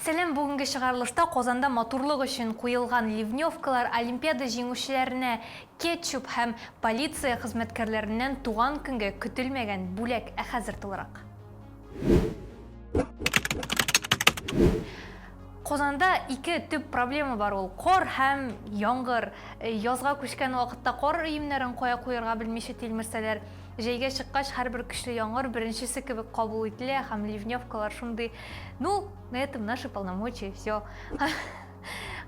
Сәлам, бүгенге чыгарылышта Казанда матурлык өчен куелган ливневкалар, Олимпиада җиңүчеләренә кетчуп һәм полиция хезмәткәрләреннән туган көнгә көтелмәгән бүләк. Ә хәзер тулырак. Казанда ике төп проблема бар ул кар һәм яңгыр. Э, язга күчкән вакытта кар өемнәрен кая куярга белмичә тилмерсәләр, җәйгә чыккач һәрбер көчле яңгыр беренчесе кебек кабул ителә һәм ливневкалар шундый, ну, на этом наши полномочия, все.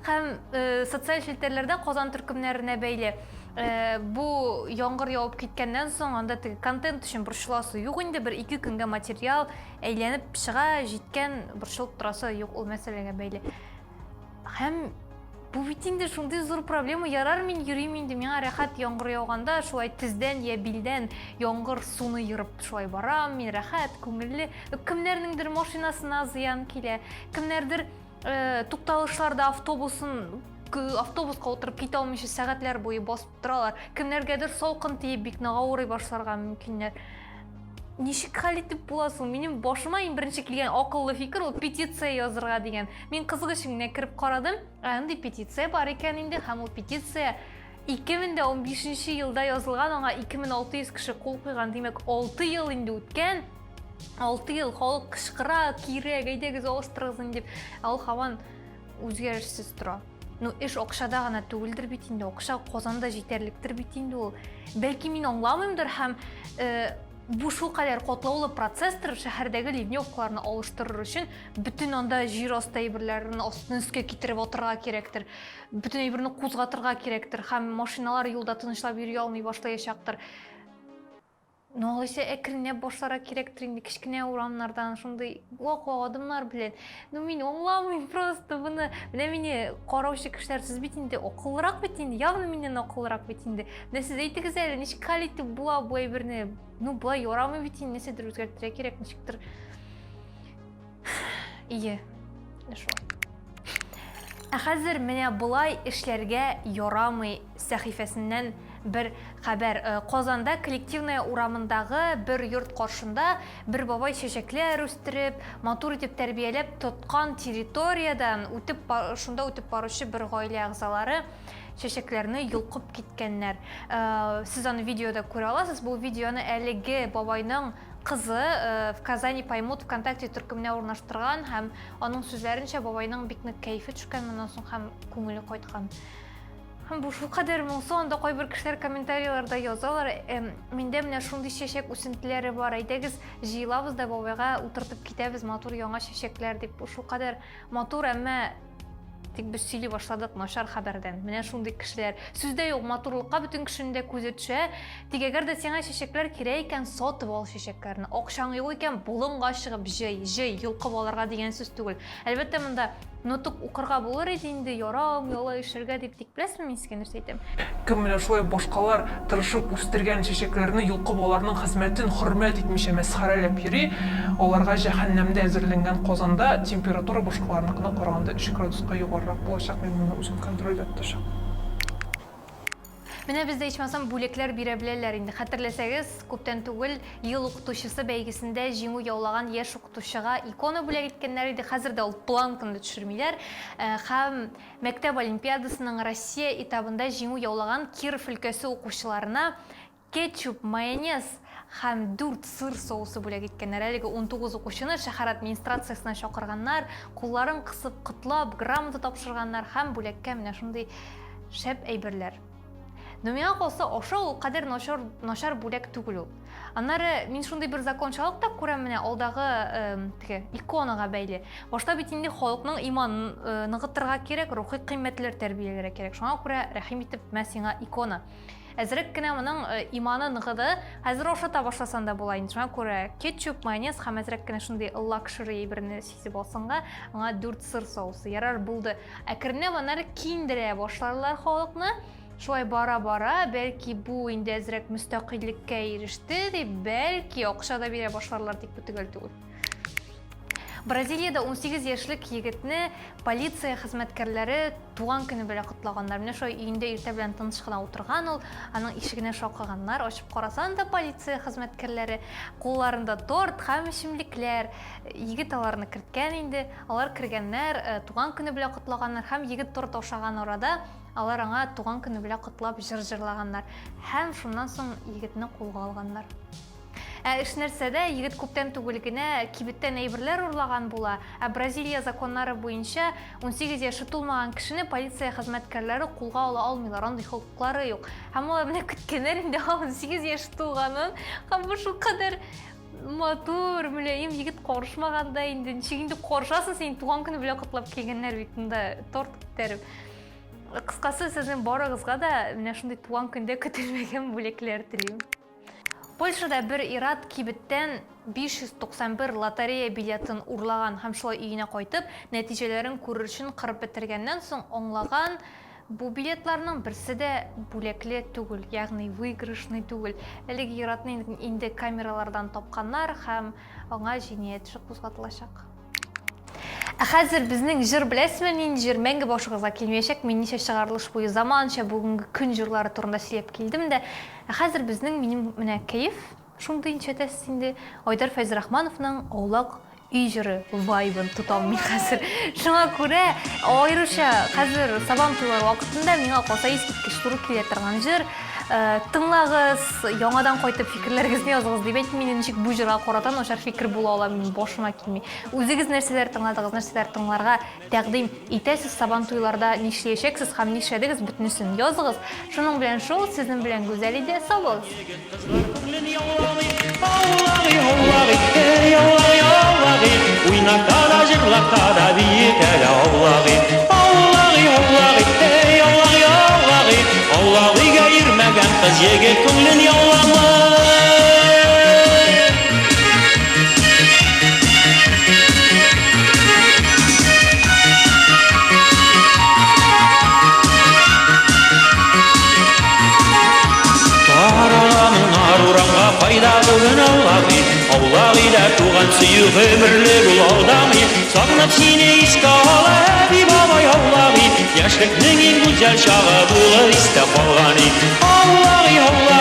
Һәм э, социаль челтәрләрдә Казан төркемнәренә бәйле э, бу яңгыр явып киткәннән соң анда теге контент өчен борчыласы юк инде, бер ике көнгә материал әйләнеп чыга, җиткән, борчылып торасы юк ул мәсьәләгә бәйле. Һәм бу бит инде шундый зур проблема, ярар мин йөрим инде, миңа рәхәт яңгыр яуганда, шулай тездән я билдән яңгыр суны ерып шулай барам, мин рәхәт, күңелле. Кемнәрнеңдер машинасына зыян килә, кемнәрдер э, тукталышларда автобусын автобуска утырып китә алмыйча сәгатьләр буе басып торалар. Кемнәргәдер салкын тиеп бик нык авырый башларга мөмкиннәр. Ничек хәл итеп була соң? Минем башыма иң беренче килгән акыллы фикер ул петиция язырга дигән. Мин кызык өчен генә кереп карадым. Ә андый петиция бар икән инде, һәм ул петиция 2015 елда язылган, аңа 2600 кеше кул куйган. Димәк, 6 ел инде үткән. 6 ел халык кычкыра, кирәк, әйдәгез алыштырыгыз инде дип. Ә ул һаман үзгәрешсез тора. Ну, эш акчада гына түгелдер бит инде, акча Казанда җитәрлектер бит инде ул. Бәлки мин аңламыймдыр һәм э, бу шулкадәр катлаулы процесстыр, шәһәрдәге ливневкаларны алыштырыр өчен бөтен анда җир асты әйберләрен астын өскә китереп атырга кирәктер. Бөтен әйберне кузгатырга кирәктер һәм машиналар юлда тынычлап йөри алмый башлаячактыр. Ну, алайса әкренләп башларга кирәктер инде, кечкенә урамнардан, шундый вак-вак адымнар белән. Ну, мин аңламыйм просто моны. Менә мине караучы кешеләр, сез бит инде акыллырак бит инде, явно миннән акыллырак бит инде. Менә сез әйтегез әле, ничек хәл итеп була бу әйберне? Ну, болай ярамый бит инде, нәрсәдер үзгәртергә кирәк, ничектер. Ие, шулай. Ә хәзер менә болай эшләргә ярамый сәхифәсеннән бер хәбәр. Э, Казанда Коллективная урамындагы бер йорт каршында бер бабай чәчәкләр үстереп, матур итеп тәрбияләп тоткан территориядән үтеп шунда үтеп баручы бер гаилә әгъзалары чәчәкләрне йолкып киткәннәр. Э, сез аны видеода күрә аласыз. Бу видеоны әлеге бабайның Кызы э, в Казани поймут ВКонтакте төркеменә урнаштырган һәм аның сүзләренчә бабайның бик нык кәефе төшкән моннан соң һәм күңеле кайткан. Һәм бу шулкадәр моңсу, анда кайбер кешеләр комментарийларда язалар, миндә менә шундый чәчәк үсентеләре бар, әйдәгез җыелабыз да бабайга утыртып китәбез матур яңа чәчәкләр дип. Бу шулкадәр матур, әмма Тик без сөйли башладык начар хәбәрдән. Менә шундый кешеләр. Сүз дә юк, матурлыкка бөтен кешенең дә күзе төшә. Тик әгәр дә сиңа чәчәкләр кирәк икән, сатып ал чәчәкләрне. Акчаң юк икән, болынга чыгып җый, җый, йолкып алырга дигән сүз түгел. Әлбәттә, монда нотык укырга булыр иде инде, ярамый алай эшләргә дип. Тик беләсезме, мин сезгә нәрсә әйтәм? Кем менә шулай башкалар тырышып үстергән чәчәкләрне йолкып аларның хезмәтен хөрмәт итмичә мәсхәрәләп йөри, аларга җәһәннәмдә әзерләнгән казанда температура башкаларныкына караганда өч градуска югарырак булачак, мин моны үзем контрольдә тотачакмын. Менә бездә ичмасам бүләкләр бирә беләләр инде. Хәтерләсәгез, күптән түгел Ел укытучысы бәйгесендә җиңү яулаган яшь укытучыга икона бүләк иткәннәр иде. Хәзер дә ул планканы да төшермиләр. Э, һәм Мәктәп олимпиадасының Россия этабында җиңү яулаган Киров өлкәсе укучыларына кетчуп, майонез һәм дүрт сыр соусы бүләк иткәннәр. Әлеге 19 укучыны шәһәр администрациясенә чакырганнар, кулларын кысып котлап, грамота тапшырганнар һәм бүләккә менә шундый шәп әйберләр. Но миңа калса, ашау ул кадәр начар, начар бүләк түгел ул. Аннары мин шундый бер закончалык та күрәм менә алдагы э, теге иконага бәйле. Башта бит инде халыкның иманын э, ныгытырга кирәк, рухи кыйммәтләр тәрбияләргә кирәк. Шуңа күрә рәхим итеп мә сиңа икона. Әзрәк кенә моның э, иманы ныгыды. Хәзер ашата башласан да була инде. Шуңа күрә кетчуп, майонез һәм әзрәк кенә шундый лакшери әйберне сизеп алсынга, аңа дүрт сыр соусы. Ярар, булды. Әкренләп аннары киендерә башларлар халыкны. Шулай бара-бара, бәлки бу инде әзрәк мөстәкыйльлеккә иреште дип, бәлки акча да бирә башларлар, тик бу төгәл түгел. Бразилиядә 18 яшьлек егетне полиция хезмәткәрләре туган көне белән котлаганнар. Менә шулай өендә иртә белән тыныч кына утырган ул, аның ишегенә шакыганнар. Ачып караса, анда полиция хезмәткәрләре, кулларында торт һәм эчемлекләр. Егет аларны керткән инде. Алар кергәннәр, э, туган көне белән котлаганнар һәм егет торт ашаган арада алар аңа туган көне белән котлап җыр җырлаганнар. Һәм шуннан соң егетне кулга алганнар. Ә эш нәрсәдә, егет күптән түгел генә кибеттән әйберләр урлаган була, ә Бразилия законнары буенча 18 яше тулмаган кешене полиция хезмәткәрләре кулга ала алмыйлар, андый хокуклары юк. Һәм алар менә көткәннәр инде 18 яше тулганын, һәм бу шулкадәр матур, мөлаем егет карышмаган да инде. Ничек инде карышасың, син туган көне белән котлап килгәннәр бит монда торт күтәреп. Кыскасы, сезнең барыгызга да менә шундый туган көндә көтелмәгән бүләкләр телим. Польшада бер ир-ат кибеттән 591 лотерея билетын урлаган һәм шулай өенә кайтып, нәтиҗәләрен күрер өчен кырып бетергәннән соң аңлаган, бу билетларның берсе дә бүләкле түгел, ягъни выигрышный түгел. Әлеге ир-атны инде камералардан тапканнар һәм аңа җинаять эше кузгатылачак. Ә хәзер безнең җыр беләсезме нинди җыр мәңге башыгызга килмәячәк. Мин ничә чыгарылыш буе заманча бүгенге көн җырлары турында сөйләп килдем дә. Ә хәзер безнең минем менә кәеф шундый ничәтәсез инде. Айдар Фәйзрахмановның Аулак өй җыры вайбын тотам мин хәзер. Шуңа күрә аеруча хәзер Сабан туйлары вакытында миңа калса искиткеч туры килә торган җыр. Э, тыңлагыз, яңадан кайтып фикерләрегезне языгыз дип әйтмим инде, ничек бу җырга карата начар фикер була ала, минем башыма килми. Үзегез нәрсәләр тыңладыгыз, нәрсәләр тыңларга тәкъдим итәсез, Сабан туйларда нишләячәксез һәм нишләдегез, бөтенесен языгыз. Шуның белән шул, сезнең белән Гүзәл иде, сау булыгыз. Уйната да, җырлата да, биетә дә аулагый. Аулагый, аулагый, эй, аулагый, аулагый. Аулак өйгә йөрмәгән кыз егет күңелен яуламый. Тарала моңнар урамга кайда бүген аулак өй. Аулак өйдә туган сөю гомерлек ул алдамый. Сагынып сине искә ала әби бабай аулак өй. Яшьлекнең иң гүзәл чагы булыр истә калган өй. Аулак өй, аулак.